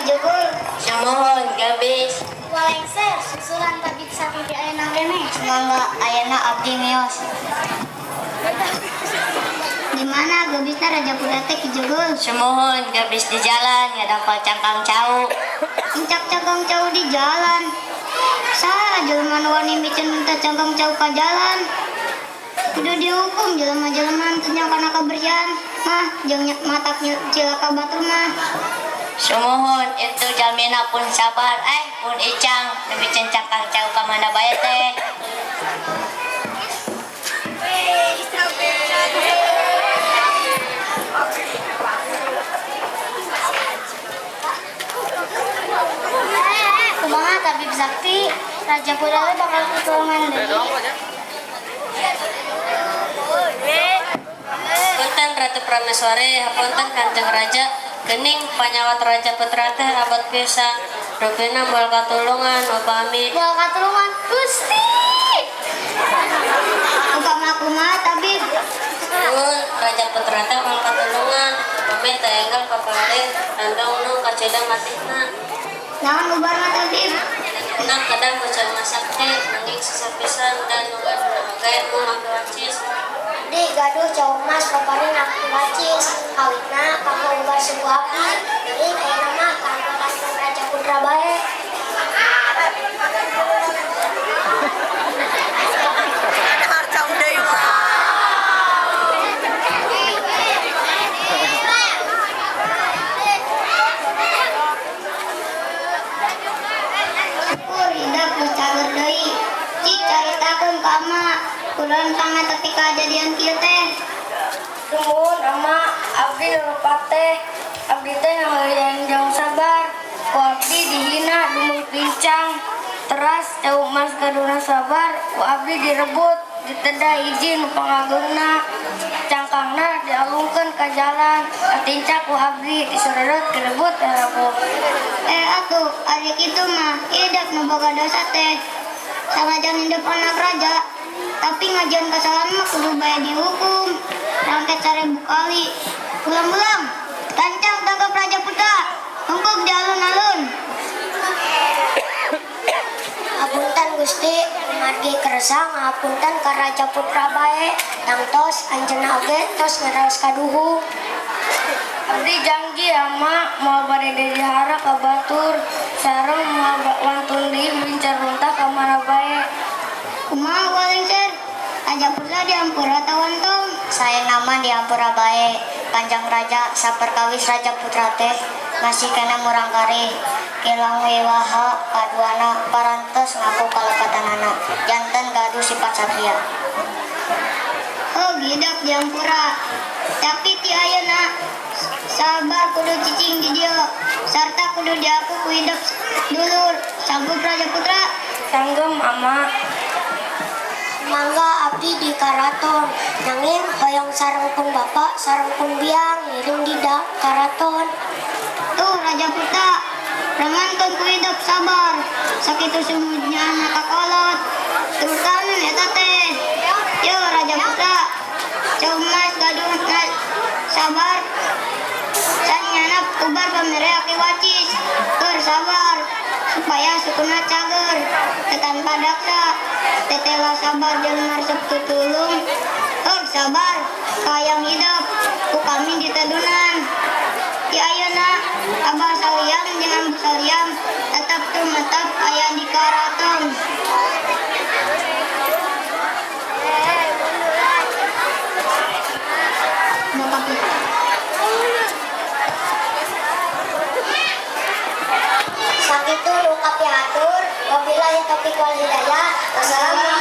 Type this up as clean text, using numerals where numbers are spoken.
Ki Jegul? Sumuhun, Gabis. Walengser, susulan Tabib Sakti ayeuna keneh. Mangga, ayeuna abdi mios. Di mana Gabisna Raja Putra teh, Ki Jegul? Sumuhun, Gabis di jalan ngadampal cangkang cau. Nincak cangkang cau di jalan. Saha jelema nu wani miceun cangkang cau ka jalan? Kudu dihukum jelema-jelema teu kana kabersihan mah jeung matak cilaka batur mah. Sumuhun, itu jalmina pun sabar, pun icang, nu miceun cangkang cau ka mana bae teh. Kumaha, Tabib Sakti? Raja Putra teh bakal ketulungan deui? Punten, Ratu Prameswari, hapunten, Kanjeng Raja. Gening panyawat Raja Putra teh abot pisan. Rupina moal katulungan upami Moal katulungan, Gusti. Upama kumaha, Tabib? Mun Raja Putra teh moal katulungan upami teu enggal paparin tandong nu kacida matihna. Naon ubarna, Tabib? Nah, kadang bocah sakti, nanging susah pisan dan nu gaduhna oge mung aki wacis. Abdi gaduh cau emas paparin aki wacis. Kawitna kanggo ubar suku abdi. Nanging ayeuna mah kanggo bantuan Raja Putra bae. Syukur hidep geus cager deui. Cik caritakeun ka ama. Kunaon pangna tepi kajadian kieu teh? Sumuhun, Ama, abdi lupa teh. Abdi teh ngaheuyeun jang sabar. Ku abdi dihina dumeh pincang. Teras cau emas gaduhna sabar, ku abdi direbut, diteda izin pangageungna. Cangkangna dialungkeun ka jalan, katincak ku abdi diseredot direbut rapuh. Eh atuh, ari kitu mah hidep nu boga dosa teh. Sanajan hidep anak raja, tapi ngajieun kesalahan mah kudu bae dihukum. Rangket 1000 kali. Ulang-ulang, tancang tangkap Raja Putra. Hungkuk di alun-alun. Hapunten, Gusti, margi kersa ngahapunten ka Raja Putra bae, tangtos anjeunna oge tos ngaraos kaduhung. Abdi janji, Ama, moal bade didihara ka batur sareng moal wantun deui mincar runtah ka mana bae. Kumaha, Walengser? Raja Putra diampura atawa entong? Saena mah diampura bae, Kanjeng Raja, saperkawis Raja Putra teh masih keneh murangkalih. Gilang Wiwaha kaduana parantos ngaku kalepatanana janten gaduh sifat satria. Oh, hidep diampura. Tapi ti ayeuna sabar kudu cicing di dieu sarta kudu diaku ku hidep dulur. Sanggup, Raja Putra? Sanggem, Ama. Mangga abdi di karaton, nanging hoyong sareng pun bapak sareng pun biang ngiring di karaton. Tuh, Raja Putra, rengankeun ku hidep sabar. Sakitu sumudnya anak kakolot. Turutanan eta teh. Yo, Raja Putra, cau emas gaduhna sabar. Sanyana ubar pamere aki wacis. Keur sabar supaya sukuna cager teu tanpa daksa. Tetela sabar jelema resep tutulung. Heuh, sabar kahayang hidep ku kami ditedunan. Ti ayeuna Abah Saliam jeung Ambu Saliam tetep tumetep aya di karaton. Bapak kita. Sakitu nu kapihatur, wabillahi taufiq wal hidayah. Wassalamualaikum.